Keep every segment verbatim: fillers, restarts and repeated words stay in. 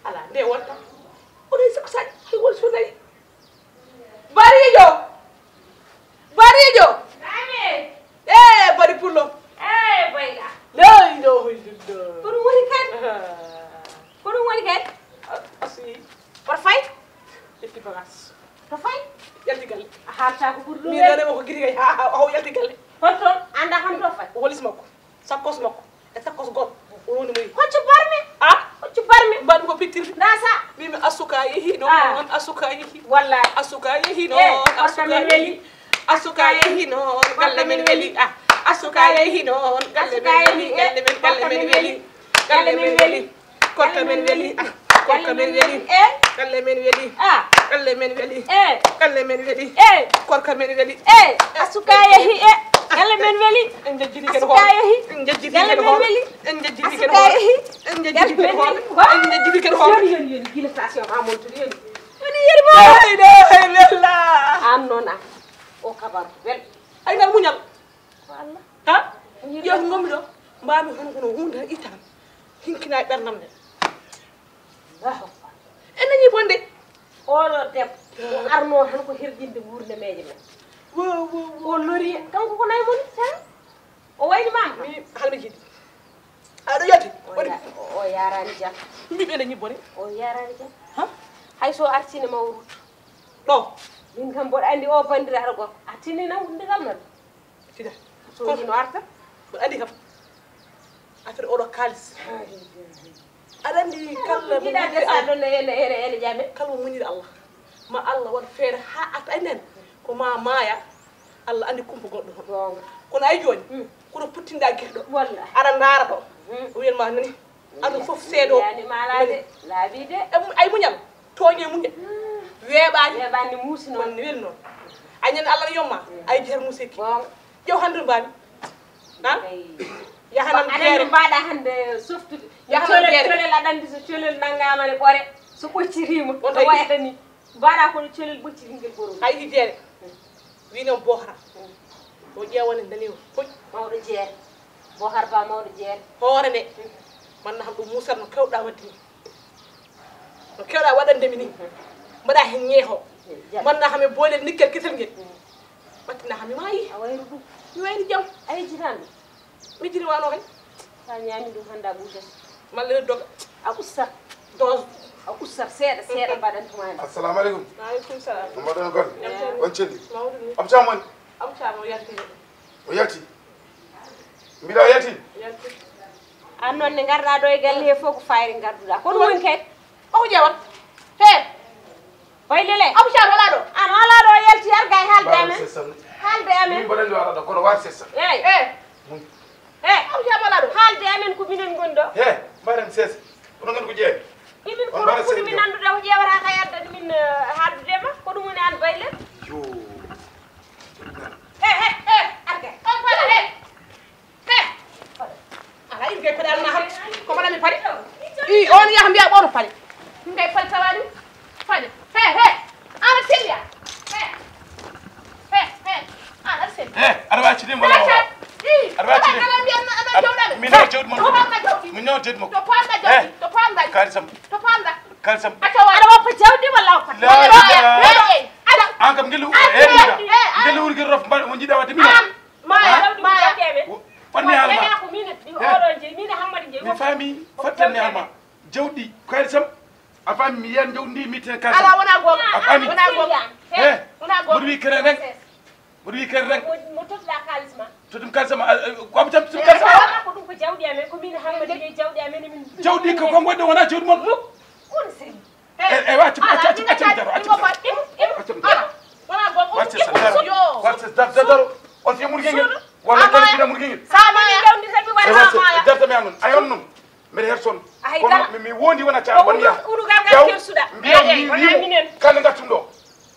Ala nde wonta. Oɗo siko saƴ hay won so nayi. Barijo. Barijo. Eh, bari pullo. Eh, bayla. La ilaha illallah. Ko ɗum woni kadi? Ko ɗum woni kadi? Asi. Oto fay? Ƴetti bagage. To fay? Ƴalti galle. A haalta ko ɓuri ɗum. Mi rene mo ko giri kay. Ha ha o yalti galle. Hol toon? Anda kam to fay? Walis makko. Sakkos makko e sakkos goɗɗo. O woni moyi. Hoccu barme. A? Hoccu barme. Mbaɗmi ko pittirde. Nasa. Mbimi asuka yehi noon. A. Asuka yehi. Wallahi. Asuka yehi noon. Eh, asuka yehi. Asuka yehi noon. Galle men weli. A. Asuka yehi noon. Galle men weli. Galle men, galle men weli. Galle men weli. Korka men weli. Ah, korka men weli. Eh? Galle men weli. Ah. Galle men weli. Eh. Galle men weli. Eh. Korka men weli. Eh. Asuka yehi. Eh. Galle men weli. En jejjini ken hoore. En jejjini ken hoore. En jejjini ken hoore. En jejjini ken hoore. En jejjini ken hoore. Yoni, yoni, yoni. Gila station ma montiri yoni. Woni yeri mo. La ilaha illallah. An noon an. O kabar wel. Ay ngal muñal. Ko Allah. Ha? Yeeso ngonmi ɗo, mbaami hono kono huunde tan ittaam. Hinkina e ɓernam nde. Allahu Akbar. En nanii bonde. Oɗo debbo, o arno tan ko herƴinde nguurnameeje men. Wo, wo, wo. O lori, kanko ko nayi mon tan. O wayni ma. Mi halmi jiɗi. Aɗo yalti. O ya-, o yarani jam. Mbi ɓe nanii bone. O yarani jam. Ha? Hay so artini ma o rutto. Ɗo. Min kam mboɗo anndi o banndiraaɗo gorko. A tinni nangude ngal ma ɗum. Tida. So wino arta. Mboɗo anndi kam. Affaire oɗo kaalis. Aɗa anndi kala mo yiɗa muñiri desa Allah. Ɗon ene, ene, ene ƴame. Kala mo muñiri Allah. Ma Allah waɗ feere haa arta e nden. Ko ma maaya. Allah anndi kumpa goɗɗo toon. Goonga. Kono ay jooni. Hmm. Kono puttinɗa gite ɗo. Wallahi. Aɗa ndaara ɗo. Hmm. O wiyan ma nani. Aduna fof seedo. Yani ma ala de, laabi de. Em, ay muñal, tooñe muñal. Weeɓaani. Weeɓaani muusi noon. Kono ne weli noon. A ñande Allah no yomma, ay jeer muusi ki. Bon. Ƴeew hannde mbaami. Ha? Ay. Yahanam aɗa jeere. Anndi mbaɗa hannde softude. Yahanam colel, jeere. Colel aɗa anndi so colel nanngaama ne ɓore. So ɓocciriima, on no tawi wayata ni. Mbaɗa kono colel ɓocciri ngel ɓorol. Hay jeere. Wino bohra. O ƴeewane ndani o foƴ. Mawɗo jeere. Bohar ba mawɗo jeere. Hoore nde. Manna kam ɗum musat no kewɗa waɗde ni. No kewɗa waɗande mi ni. Mbaɗa hen ñeeho. Manna kam e boolel nikkel kesel ngel. Ɓattina kam mi maayi. A wayru ɗum. Mi wayri jam. A yejjitan ɗum. Mi jini wano kay. Sa ñaami ɗum hannde a ɓuutat. Malla mi doga. A usta. Dos. A usta seeɗa, seeɗa mbaɗan tuma hannde. Assalamu aleykum. Wa aleykum salam. No mbaɗon kon? Jam tan. On celli? Mawɗum ni. Abou Thiam woni? Abou Thiam o yalti de. O yalti? Mbiɗa o yalti? Yalti. An noon ne ngarɗa ɗo e galle he fof ko fayre ngarduɗa. Ko ɗum woni kay? O ko ƴewan? He! Baylele. Abou Thiam alaa ɗo? An alaa ɗo yalti arga e haalde amen. Haalde amen. Min mbaɗani ɗo aɗa ɗo kono waat sessa. Eey. Eh. Mun. Eh. Abou Thiam alaa ɗo? Haalde amen ko minen ngoni ɗo. He, mbaɗen sessa. Oɗon nganndi ko ƴeewi? Imin ko rokkude min anndude ko ƴeewata kay addani min, eh, haaldude ma. Ko ɗum woni an baylel? Yo. He, he, he, arga. On fala, he. He! Ala, in kay paɗe alma kam. Ko mbaɗa mi paɗe? I, on yaha mbiya ɓooto paɗe. In kay paɗe tawaani. Paɗe. He, he! Ana selliya. He. He, he! Ana selliya. Eh, aɗa waccidi mo lawa. I, aɗa waccidi. Kala mbiyan na aɗa jawɗa. Min o jawdi mon. To pamna jawdi. Min o jawdi mo. To pamna jawdi. Eh. To pamna. Kalisam. To pamna. Kalisam. Aɗa woppa jawdi walla woppa. La ilaha. An kam ngelu. Eh, ngelu wurgel rof mbaɗ mo jiɗa wadde min. Maya, maya. Fanni alma. Ko min ɗi oɗo jeyi, min e Hammadi jeyi. Mi faami, fattanni alma. Jawdi, kalisam. A faami mi yiyan jawdi ndi mi ten kalisam. Ala, wona gonga. A faami? Wona gonga. Eh, wona gonga. Mboɗo wi kere rek. Mboɗo wi kere rek. Mo, mo totta kalis ma. Totum kalisam, a, a, ko Abou Thiam totum kalisam. Ala, ko ɗum ko jawdi amen, ko min e Hammadi jeyi jawdi amen, min. Jawdi ko, ko gonɗo wona jawdi mon. On sey. Eh, eh, accu, accu, accu, accu mi daro, accu mi daro. Accu mi daro. Wacce sa daro. Wacce daro, daro. On fiya murgel ngel. Walla kala fiya murgel ngel. Sa mami jawdi tan mi waɗa ma maaya. Darta mi anon. Ay on non. Mbeɗa her son. Kono mi, mi wondi wona ca ɓanniya. Urugal ngal kersuɗa. Mbiya mi wi kala ngattum ɗo.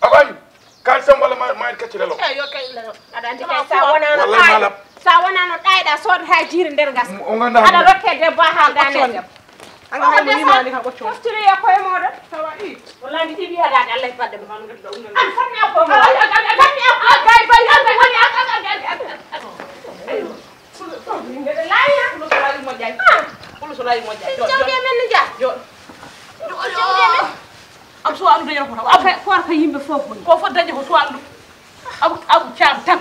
A ɓaami. Kalisam walla ma, ma en kacci lelo. Eyo kay lelo. Aɗa anndi kay sa wonano ɗayɗa, sa wonano ɗayɗa sodata jiiri nder gasa. O ganda aɗa rokke debbo a haalda nder debbo. Anga hay mo yimani kam ɓocco. Foftiri e koye moɗon. Tawa i. Wallahi mi ɗiɗi hadaade Allah e fadde mo. An fanni a ko mo. An fanni a ko. Kay bay an woni an. Mbeɗa laawi ha. Soɗayi moƴƴa. Jawdi amen ne jaa. Jawdi amen. Am suwa andude yero ko taw. Abu. Koor ka yimɓe fof woni. Ko fof dañde ko suwa andu. Abu, Abu Caam tan.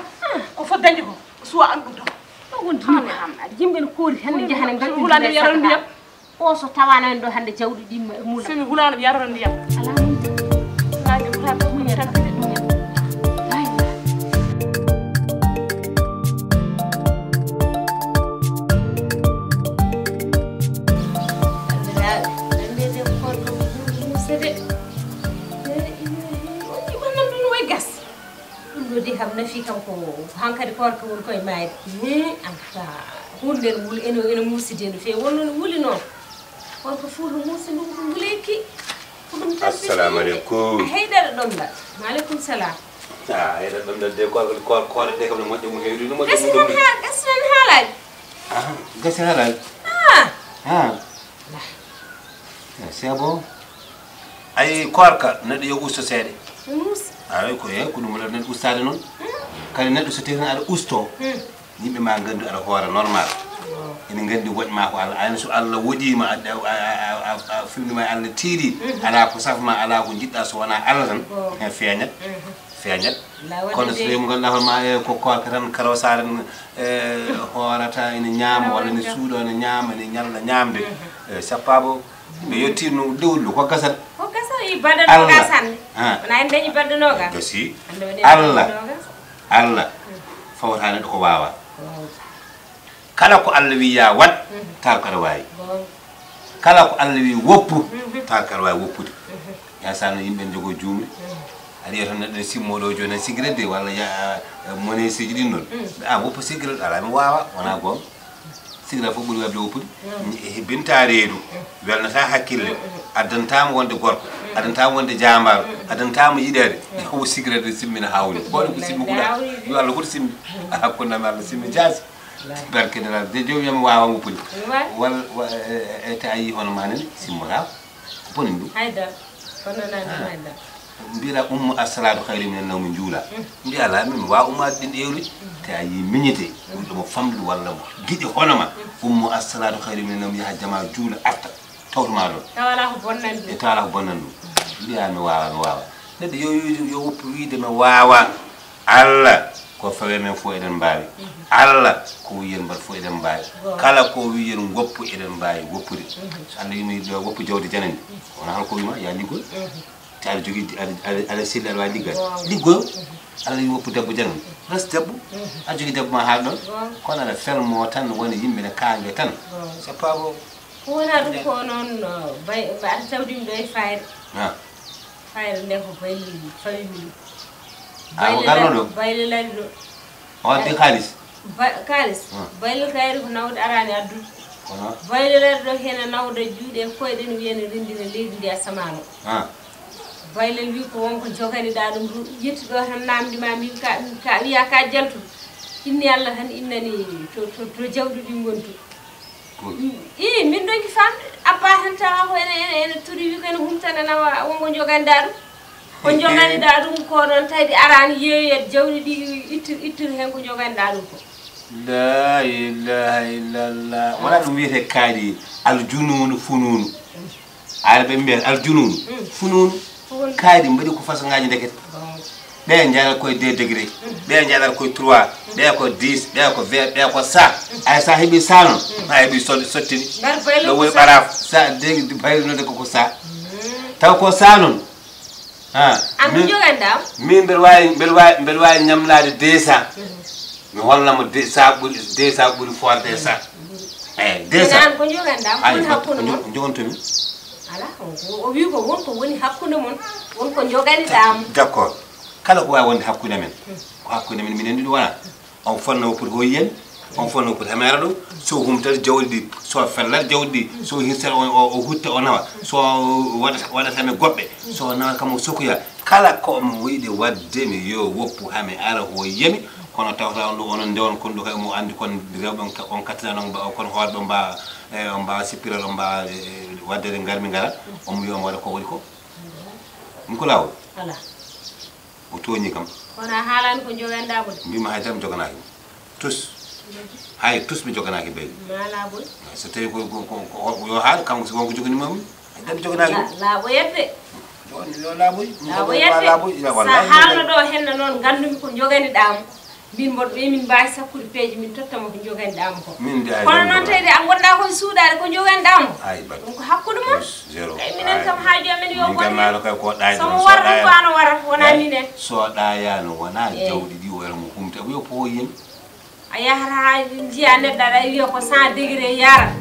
Ko fof dañde ko suwa andu tan. Ɗo woni yimɓe. Yimɓe ne koori hannde jahane ngal. Hulande yarana ndiyam. O so tawano en ɗo hannde jawɗi ɗi mula. Somi hulano mi yarana ndiyam. Alaa. Naajo tan tan tan. Ɗum ɗo de kam nafi kam ko hankadi koorka woni koye maayde. Ni am ka hunde wul eno eno muside no fe wonno no wuli noon. Koorka fuuɗo musi ɗum ko nguleyki. Ko ɗum tan. Assalamu aleykum. Heyɗere ɗon ɗa. Maaleykum salam. Ah, heyɗere ɗon ɗa de koorka koorka koorka de kam no moƴƴo mo hewri no moƴƴo. Gasi tan ha gasi tan haalaaji. Ah, gasi haalaaji. Ah. Ah. C'est bon. Ayi koorka neɗɗo yo usto seeɗa. Ay ko e ko ɗum wala neɗɗo ustaade noon. Kadi neɗɗo so tawii tan aɗa ustoo, yimɓe ma nganndu aɗa hoora normal. Ene nganndi woƴ ma ko Allah ayno so Allah woƴiima a fimni ma Allah tiiɗi alaa ko saf ma alaa ko njiɗɗa so wonaa Allah tan. Heen feeñat. Feeñat. Kono so tawi mo ngannduɗaa hoore ma e ko koorka tan karaw saare hoorata ene ñaama walla ene suuɗo ene ñaama ene ñalla ñaamde. Sappaabo ɓe yettiino dewlu ko gasat. Ko gasat i baɗa nogas hannde. Wona en dañi baɗa nogas. Gasi. Allah. Allah. Fawata neɗɗo ko waawa. Kala ko Allah wi ya waɗ taw kaɗa waawi. Kala ko Allah wi woppu taw kaɗa waawi woppude. Ya sa no yimɓe jogo juumri. Aɗa yiya tan neɗɗo ne simmo ɗo joni tan sigirede walla ya mone siji ɗin noon. A woppu sigirede ala mi waawa wona goonga. Sigira fof ɓuri webde woppude. Hebbinta reedu. Welnata hakkille. Addantama wonde gorko. Addantama wonde jambaaro. Addantama yiɗede. Fof sigirede simmina hawni booɗo ko simmi huɗa. Yo Allah huɗo simmi. Hakkunde am Allah simmi jaasi. Barke nana de joom yam wawa mo puli. Wal e ta yi hono manen simmora. Ko poni ndu. Hayda. Kono nan hayda. Mbira ummu assalatu khairu min nawmi njula. Mbi ala min wa umma din ewri. Ta yi miñite. Ɗum ɗo mo famɗi walla mo giɗi hono ma. Ummu assalatu khairu min nawmi yaha jama juula arta. Tawtuma ɗon. Tawala ko bonnan ɗum. E tawala ko bonnan ɗum. Mbiya mi wawa mi wawa. Neɗɗo yo yo woppu wiide mi wawa. Allah ko fawe men fof eɗen mbaawi. Allah ko wiyen mbaɗ fof eɗen mbaawi. Kala ko wiyen ngoppu eɗen mbaawi woppude. So Allah yimi ɗo woppu jawdi janani. Wona hol ko wima ya liggol. Te aɗa jogii aɗa selli aɗa waawi liggal. Liggoyo. Aɗa yimi woppu debbo janani. Res debbo. Aɗa jogii debbo ma haal ɗon. Kono aɗa felmo tan woni yimɓe ne kaange tan. C'est pas bon. Ko wona ɗum ko noon. Bay aɗa tawdi mi ɗo e fayre. Fayre nde ko baylel fawimi ɗum. A ko garno ɗo? Baylel ari ɗo. O waddi kaalis? Kaalis. Baylel kayri ko nawde araani addude. Kono? Baylel ari ɗo hena nawda juuɗe e koyɗe no wiyene renndina leydi ndi asamaano. Baylel wi ko wonko joganiɗa ɗum ɗum yetti ɗo tan namdi ma min ka wiya ka jantu. Inni Allah tan innani to to jawɗi ɗi ngontu. I min ɗonki famde abba tan tawa ko ene ene ene turi wi ko ene humtana nawa wonko joganiɗa ɗum. Ko joganiɗa ɗum ko ɗon tawi ɗi arani yeeyat jawɗi ɗi ittir ittir hen ko joganiɗa ɗum ko. La ilaha illallah wala ɗum wiyete kaari aljununu fununu. Ara ɓe mbiyata aljununu fununu. Kaari mbaɗi ko façon ngaji ndekete. Ɓe jarat koye deux degré. Ɓe jarat koye trois. Ɓe ko dix ɓe ko vingt ɓe ko sa. Ay sa heeɓi sa noon a heeɓi sottini. Ɗo woni ɓaraf sa degi bayrunode koko sa. Taw ko sa noon. Ha. An ko joganɗa? Min mbeɗa wawi mbeɗa wawi mbeɗa wawi ñamlade deux cent. Mi hollamo deux cent ɓuuri deux cent ɓuuri forde deux cent. Eyi deux cent. An ko joganɗa? Ay jogontomi. Ala o wi ko won ko woni hakkude mon. Won ko joganiɗamo. D'accord. Kala ko wawi wonde hakkude men ko hakkude men minen ɗiɗo wona. On fotno woppude ko yiyen. On fotno woppude hamera ɗum. So humtat jawɗi ɗi so fellat jawɗi ɗi so hirtat o hutta o nawa so waɗata waɗata mi goɓɓe. So nawa kam o sokoya kala ko omo wiyde waɗde mi yo woppu hami ara ho yiyami. Kono tawata on ɗo onon ndewon kon ɗo kay omo andi kon rewɓe on kattinano on mbawa kono hoore ɓe mbawa e on mbawa sippiral on mbawa waddere ngarmi ngara. Omo wiya omo waɗa ko waɗi ko ɗum ko lawol. O tooñi kam. Kono a haalani ko joganɗa mo de. Mbima hay tan joganaki mo tous. Hay tus mi joganaaki beyi. Ma laaɓoy. So tawi ko ko ko ko yo haal kanko si wonko jogani mami. Ay dem joganaaki. Laaɓoyat de. Yo laaɓoy. Laaɓoyat de. Laaɓoy. Sa haalno ɗo henna noon ngandumi ko joganiɗamo. Min mboɗo ɓe min mbawi sakkude peeje min tottamo ko joganiɗamo ko. Min de ay. Kono noon tawi de a gonda koye suuɗade ko joganiɗamo. Ay bat. Ɗum ko hakkude mon. Zéro. Ay minen kam haaju amen yo Min kam won. Maalo kay ko ɗaay Somo wara ɗum ko ano wara wona minen. So ɗaayano wona Eh. Jawɗi ɗi o wara mo humta yo poho yen. A yahata ha jiya neɗɗo aɗa wiya ko cent degré yara.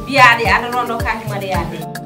Mbiyaɗe aɗa londo kaki maɗa yaade.